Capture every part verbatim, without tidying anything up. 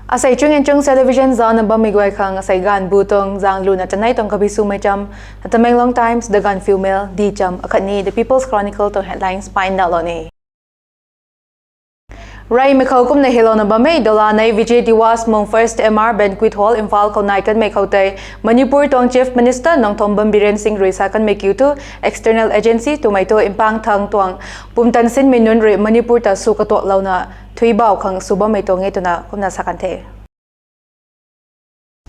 Asei Chung and Chung Television zana bammei guay khang asei ganv bu tuang zang luna chanei tuang kabi swmei cham, Tamenglong Times, The Gaanphiu Mail, Di Cham akhatni The People's Chronicle tuang headlines paindalou ni. Reymei khou kumna helouna bammei Dolanei Vijay Diwas mung First M R Banquet Hall, Imphal khou nai kanmei khou tei Manipur tuang Chief Minister Nongthombam Biren Singh rui sa kanmei kiu thu external agency twmei thu mpang thang tuang pumtan sinmei nunc rui Manipur ta sw katuaklouna thuibau khang sw bammei tuang e twna kumna sa kan the.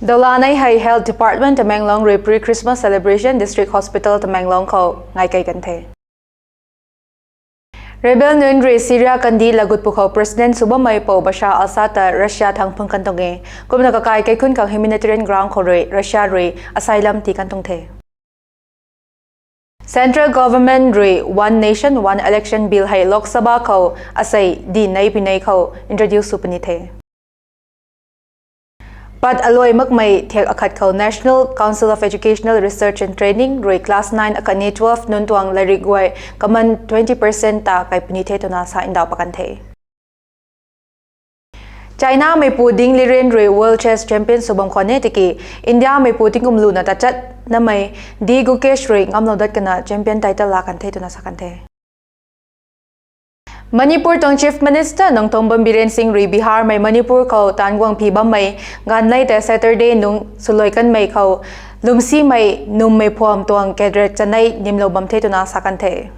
Dolanei hei Health Department Tamenglong rui pre-Christmas celebration District Hospital Tamenglong khou ngai kei kan the. Rebel nunc rui Syria kandi lagut pwkhou President sw bammei pou Bashar al-Assad ta Russia thang phung kan tuang e. Kumna kakai kaikhun khang humanitarian ground khou rui Russia rui asylum tii kan tuang the. Central Government rui One Nation One Election Bill hei Lok Sabha khou asei di nei pui nei khou introduce sw puni the. Pat alui makmei thiak akhat khou National Council of Educational Research and Training rui class nine akhatni twelve nunc tuang lairik guay kaman twenty percent ta kai puni the twna sa ndauh pat kan the. China meipu Ding Liren rui World Chess Champion sw bam khwan e tiki India meipu tingkum luna tachatnamei D Gukesh rui ngamlou dat kana champion title laa kan the twna sa kan the. Manipur tuang Chief Minister Nongthombam Biren Singh rui Biharmei Manipur khou taanv guang phi bammei ganvlei tei Saturday nung swluai kanmei khou lwmsimei nummei phuam tuang kadrak chanei nimlou bam the twna sa kan the.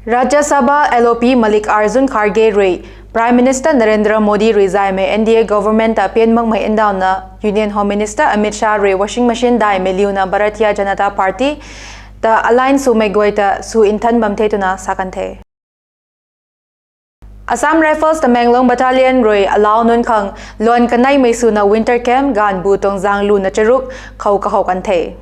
Rajya Sabha L O P Mallikarjun Kharge rui Prime Minister Narendra Modi rui zaymei N D A government ta pian makmei ndauhna Union Home Minister Amit Shah rui washing machine daihmei liuna Bharatiya Janata Party ta align swmei guay ta sw nthan bam the twna sa kan the. Assam Rifles Tamenglong Battalion rui alau nunc khang luan kaneimei swna winter camp ganv bu tuang zang luna charuk khou kahou kan the.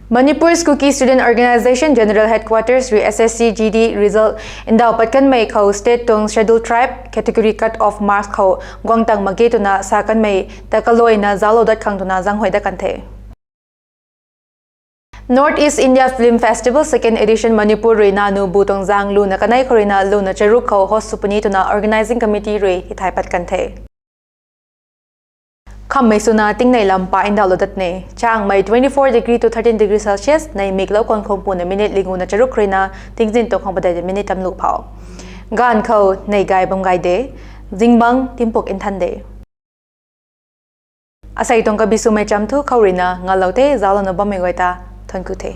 Manipur's Kuki Student Organisation General Headquarters rui S S C G D result ndauh pat kanmei khou state tuang Scheduled Tribe category cut off marks khou guang tang mak ge twna sa kanmei ta kaluaina zauclou dat khang twna zaenghuay dat kan the. North East India Film Festival second edition Manipur rui nanu bu tuang zang luna kanei khou ruina luna charuk khou host sw puni twna organising committee rui hei thay pat kan the. Khammei swna tingnei lam pa ndauhlou dat ne. Changmei twenty four degree to thirteen degree Celsius, nei miklou khang khou puna minute linguna charuk ruina tingzin tuang khang padeih minute tamlu phou. Ganv khou nei gay bam gay de, zingbangc timpuk nthan de. Asei tuang kabi swmei cham thu khou ruina ngalou the, zauclouna bammei guay ta thuanc ku the.